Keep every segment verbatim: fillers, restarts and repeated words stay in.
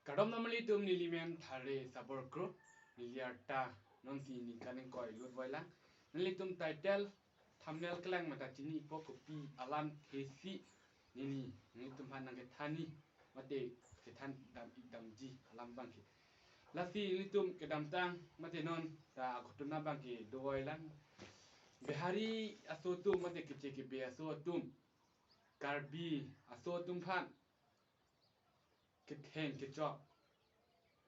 Kardom nanglitum, neli men Thare Sabor Kro, neli arta nonsi ningkan ingkoi lut voilang. Nanglitum title, thumbnail kelang mate chinipo kopi alam thesi neli nanglitum aphan nangkethanji mate kethan dam ik damji alam abangke. Lasi nanglitum kedamtang mate non ta aghotona abangke do voilang. Bihari aso atum mate keche kebe aso atum, Karbi aso atum aphan ketheng kechok.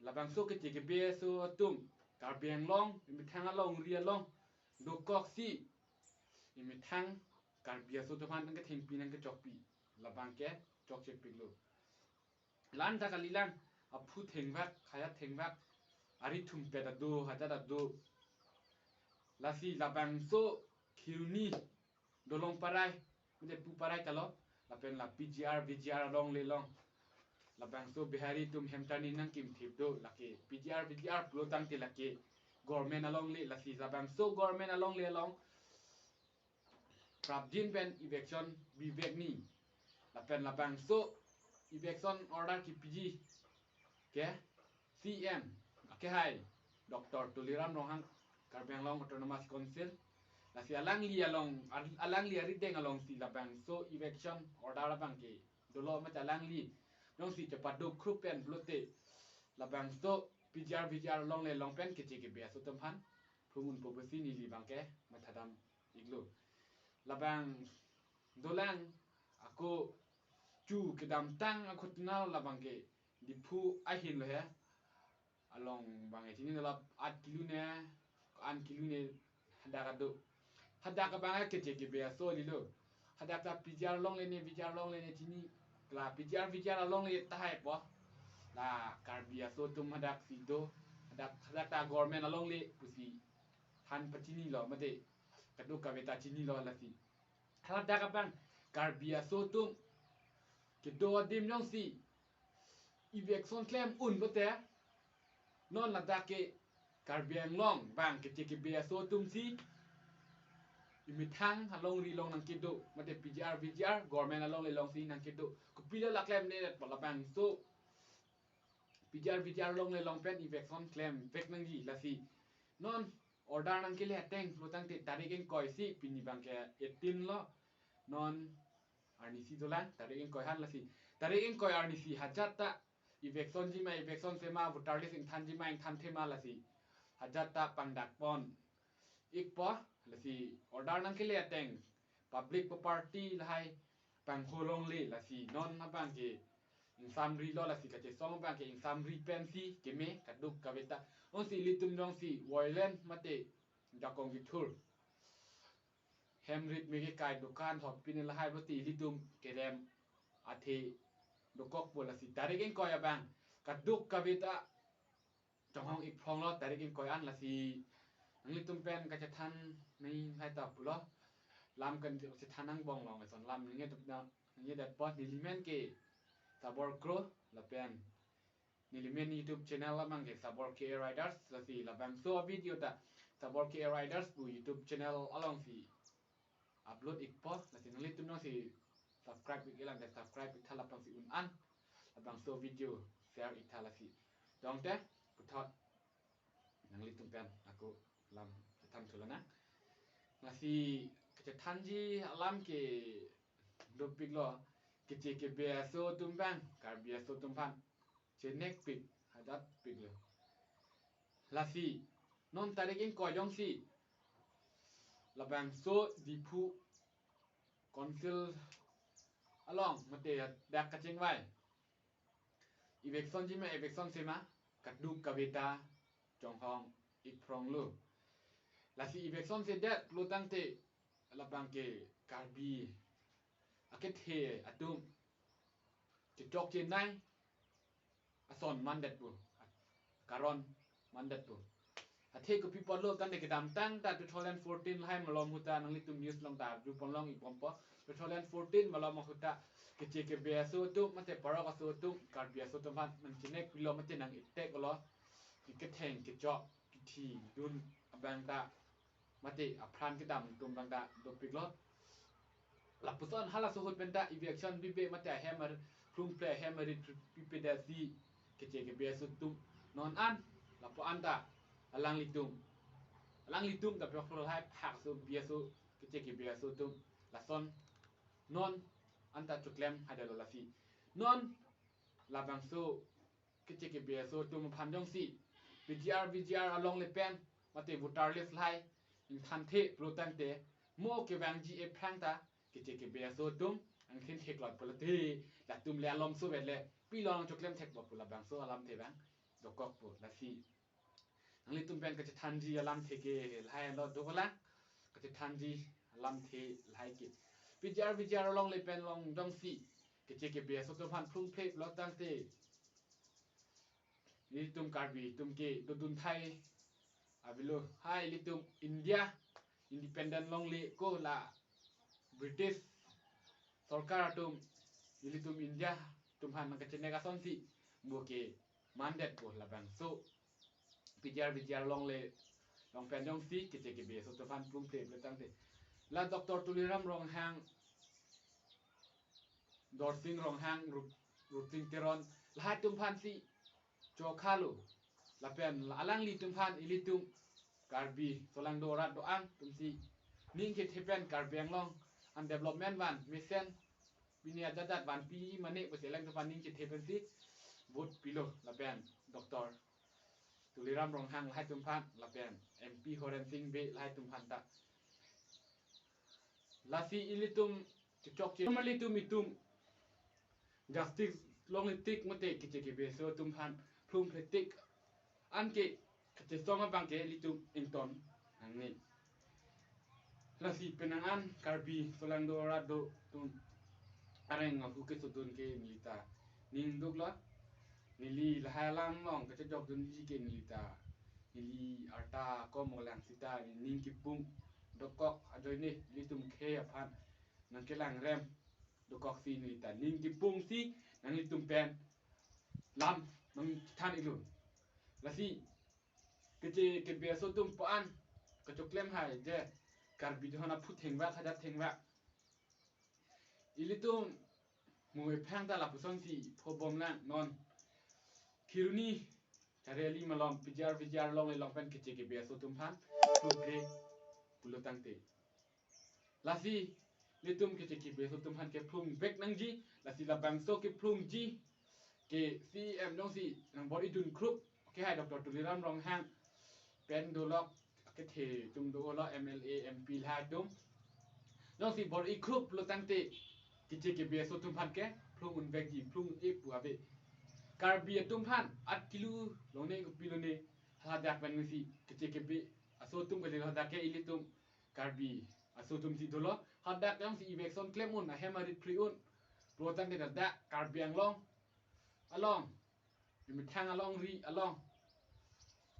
Labangso keche kebe aso atum Karbi Anglong, imethang alongri along dokoksi, imethang Karbi aso atum aphan nangkethengpi nangkechokpi, labangke chokchepiklo. La-an ta kalilang, aphu thengvak, haya thengvak, ari thumpet ado, hajat ado. Lasi labangso Kheroni dolong parai, mate pu parai talo, lapen la P G R, V G R alongle along. Labangso Bihari atum hem tarni nangkimthip do, lake P G R, V G R pulo tangte lake government alongle, lasi labangso government alongle along prapjin pen eviction bivek ni. Lapen labangso eviction order kipiji ke C M akehai Doctor Tuliram Ronghang, Karbi Anglong Autonomous Council. Lasi alangli along, alangli arideng alongsi labangso eviction order abangke dolo mate alangli jongsi chepaduk khrup pen pulote labangso P G R V G R alongle along pen keche kebe aso atum aphan phungun po pusi neli abangke mathadam iklo. Labang dolang ako chu kedamtang aghotona labangke Diphu ahin lo he. Along abangke chini lap at kilo ne, an kilo ne hadak ado. Hadak abangke keche kebe aso lilo. Hadak ta P G R alongle ne, V G R alongle ne chini. La P G R V G R alongle tahai po. La Karbi aso atum hadaksi do. Hadak, hadak ta government alongle pusi than pachinilo mate kadokave ta chinilo lasi. Hadak abang Karbi aso atum kedo adim jongsi eviction klem un pulote non ladak ke Karbi Anglong abang keche kebe aso atumsi imethang alongri along nangkedo mate P G R V G R government alongle alongsi nangkedo. Kopilo la klemde, labangso P G R V G R alongle along pen eviction klemvek nangji lasi. Non order nangkele ateng pulo tangte tarik ingkoi si, pini abangke eighteen lo. Non arnisi dolang, tarik ingkoi han lasi. Tarik ingkoi arnisi hajat ta eviction ji ma eviction se ma, voter list ingthan ji ma ingthan the ma lasi. Hajat ta pangdak pon ikpo, lasi order nangkele ateng public property lahai pangholongle lasi non abangke ingsamrilo lasi kachesong abangke ingsamri pensi keme kadokave ta. Onsi ilitum jongsi violent mate jakong kethur, hem rit me kekai, dukan hop pine lahai pulote ilitum kerem athe dokokpo lasi tarik ingkoi abang kadokave ta chonghong ik phronglo tarik ingkoi an lasi. Nanglitum pen kachethan ni hai ta pulo. Lam kan chethan angbong long eson lam nangketup na nangkedetpo. Neli men ke Sabor Kro lapen neli men YouTube channel abangke Sabor K A Riders lasi labangso video ta Sabor K A Riders pu YouTube channel alongsi upload ikpo lasi nanglitum jongsi subscribe ik-elang te subscribe iktha lapuson si un-an labangso video share iktha lasi. Tangte puthot nanglitum pen ako lam chethan thulo nang. Lasi kachethanji alam ke dopiklo, keche kebe aso atum abang Karbi aso atum aphan chenekpik, hadatpiklo. Lasi non tarik ingkoi jongsi labangso Diphu Council along mate dak kachingvai eviction ji ma eviction se ma kadokave ta chonghong ik phronglo. Lasi eviction sedet pulo tangte labangke Karbi akethe atum chechok chenai ason mandetpo, karon mandetpo. Athe kopi apotlo tangte kedamtang ta two thousand fourteen lahai malom ahut ta nanglitum news along ta arju ponlong ik bompo. Two thousand fourteen malom ahut ta keche kebe aso atum mate parok aso atum Karbi aso atum aphan nangchenekpilo mate nang-attack lo. Ketheng kechok kethi dun abang ta mate apran kedam atum abang ta dopiklo. Lapuson halaso ahut pen ta eviction bibe mate ahem ar-, plum ple ahem arit pipedetsi keche kebe aso atum non an, lapu an ta alanglitum, alanglitum ta piyok lahai phak aso bi aso keche kebe aso atum lason non an ta choklem haidetlo. Lasi non labangso keche kebe aso atum aphan jongsi P G R V G R alongle pen mate voter list lahai ingthanthe pulo tangte, mo kevangji aphrang ta keche kebe aso atum angthin theklot pulote, latum le alomso vet le pilo nangchoklem thekpo pu labangso alamthe abang dokokpo. Lasi nanglitum pen kachethanji alamthe ke lahai lo dolang, kachethanji alamthe lahai ke P G R V G R alongle pen along jongsi keche kebe aso atum aphan phlung phle pulo tangte, ilitum Karbi atum ke dodun thai avelo. Hai, ilitum India independent longle ko la British sorkar atum ilitum India atum aphan nangkachenek asonsi mo ke mandetpo labangso P G R V G R alongle along pen jongsi keche kebe aso atum aphan phlung phle pulo tangte. La Doctor Tuliram Ronghang, Dorsing Ronghang, Rup-, Rupsing Teron, lahai atum aphansi chokhalo. Lapen la alanglitum aphan ilitum Karbi solangdo arat do-an atumsi ning kethe pen Karbi Anglong an development van mesen pini ajadat vanpi mane pusi alangtum aphan ning kethe pensi vote pilo lapen Doctor Tuliram Ronghang lahai atum aphan lapen M P Horen Sing Bey lahai atum aphan ta. Lasi ilitum chechokche, ilitum itum justice longle tik mate keche kebe aso atum aphan phlung phle tik anke kachesong abang ke ilitum ington nangne. Lasi penang an Karbi solangdo arat do atum areng ahu kesodun ke neli ta ning duklo. Neli lahai alam along kachejokdunji ke neli ta, neli arta kom olang sita ning kipung dokok ajoine ilitum khei aphan nangkelang rem dokoksi neli ta ning kipungsi nanglitum pen lam nangthan iklo. Lasi keche kebe aso atum pu an kachoklem hai je Karbi Anglong aphu thengvak hadak thengvak. Ilitum mo ephang ta lapusonsi phobomlang non Kheroni Chariali malom P G R V G R alongle along pen keche kebe aso atum aphan phlung phle pulo tangte. Lasi ilitum keche kebe aso atum aphan kephlung vek nangji, lasi labangso kephlungji ke C E M jongsi nangbor-idun krup ke hai Doctor Tuliram Ronghang pen dolok kethe atum dolo M L A M P lahai atum jongsi bor-i krup lo tangte keche kebe aso atum aphan kephlung un vekji, phlung un-e pu ave. Karbi atum aphan at kilu longne kopi lone hadak pen si keche kebe aso atum kali hadak ke ilitum Karbi aso atumsi dolo. Hadak jongsi eviction klem un, ahem arit phri un pulo tangte hadak Karbi Anglong along, emethang alongri along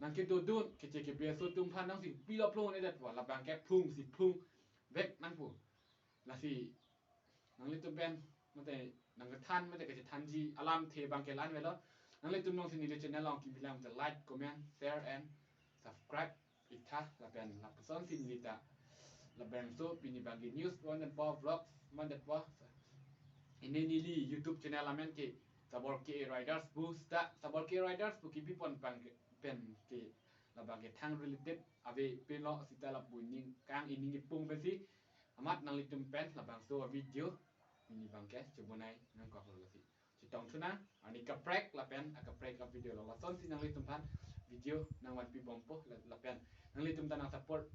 nangkedodun keche kebe aso atum aphan jongsi pilo phlung un-edet pu labang kephlungsi phlung vek nangpo. Lasi nanglitum pen mate nangkethan mate kachethanji alamthe abang ke la-an avelo. Nanglitum jongsi neli channel along kimi lang te like, comment, share and subscribe ik tha lapen lapusonsi neli ta labangso pini abang ke news mandetpo, vlogs mandetpo. Ini neli YouTube channel amen ke Sabor K A Riders pu seta, Sabor K A Riders pu kipipon abang ke pen ke labang ke thang related ave pilo seta lapu ning kang ining ipung pensi amat nanglitum pen labangso video pini abang ke chebonai nangkoklo. Lasi chetong thu nang, arni kaprek lapen akaprek avideo lo. Lasonsi nanglitum aphan video nangvanpi bompo la-, lapen nanglitum ta nangsupport